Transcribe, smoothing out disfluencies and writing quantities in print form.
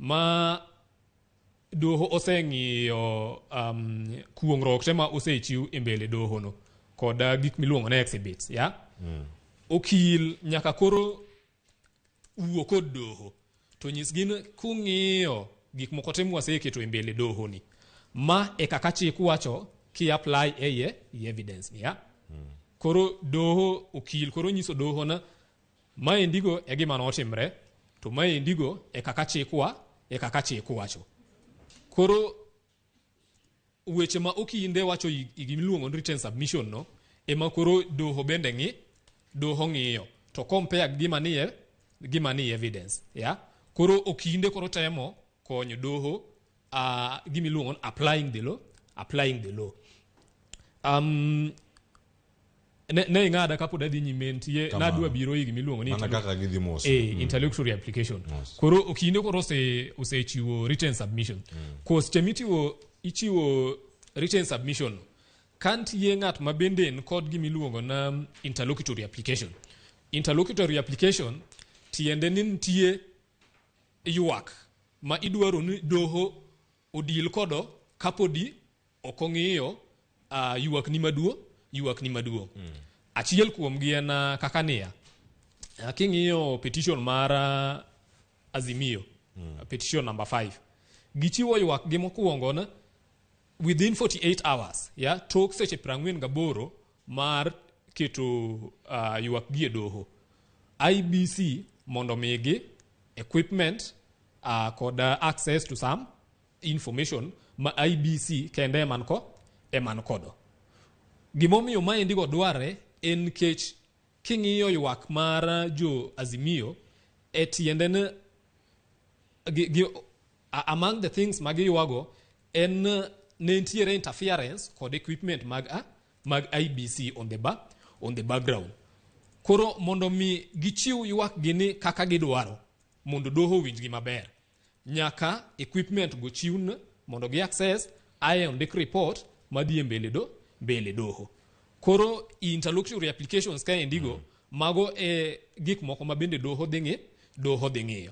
Ma doho oseng'iyo kuong'ruok te ma osechiw e mbele doho no kod gik miluongo ni exhibits, ya? Okil nyaka koro wuo kod doho to nyisgi ni kung'iyo gik moko te mwaseketo e mbele doho ni, ma e kaka chik wacho ki apply e iye i evidence ni, ya? Koro doho, okil koro nyiso doho na maendigo e gima notimre, to maendigo e kaka chik wa e kaka chik wacho. Koro weche ma okinde wacho i gimiluongo ni written submission no ema koro doho bende ng'i doho ng'iyo to compare gi gima nie evidence, ya? Koro okinde koro temo konyo doho gimiluongo ni applying the law, applying the law. Ne ing'ada kapod adhi nyime, nitie Kamano. nadwa biro i gimiluongo ni Mana kaka gidhi mos. Interlocutory application. Mos. Koro okinde koro osechiwo written submission. Ko seche mitiwo ichiwo written submission, ka nitie ng'at ma bende en kod gimiluongo na interlocutory application. Interlocutory application tiende ni nitie ywak ma idwaro ni doho odil kodo kapodi ok ong'iyo ywak ni maduong', ywak ni maduong'. Achiel kuomgi en kaka niya, king'iyo petition mar Azimio, petition number 5, gichiwo ywak gi mokwongo na within 48 hours, ya, tok seche 48 mar keto ywak gi e doho, IEBC mondo migi equipment kod access to some information ma IEBC kende eman kodo. Gimomiyo maendi go dwarre en nikech king'iyo ywak mar jo Azimio e tiende ni among the things ma giywago en ne nitiere interference kod equipment mag IEBC on the background. Koro mondo mi gichiw ywak gi ni kaka gidwaro mondo doho owinjgi maber, nyaka equipment go chiw mondo gi access ae ondik report madhi e mbele doho. Koro interlocutory applications kaendigo, mago e gik moko ma bende doho dhi ng'iyo.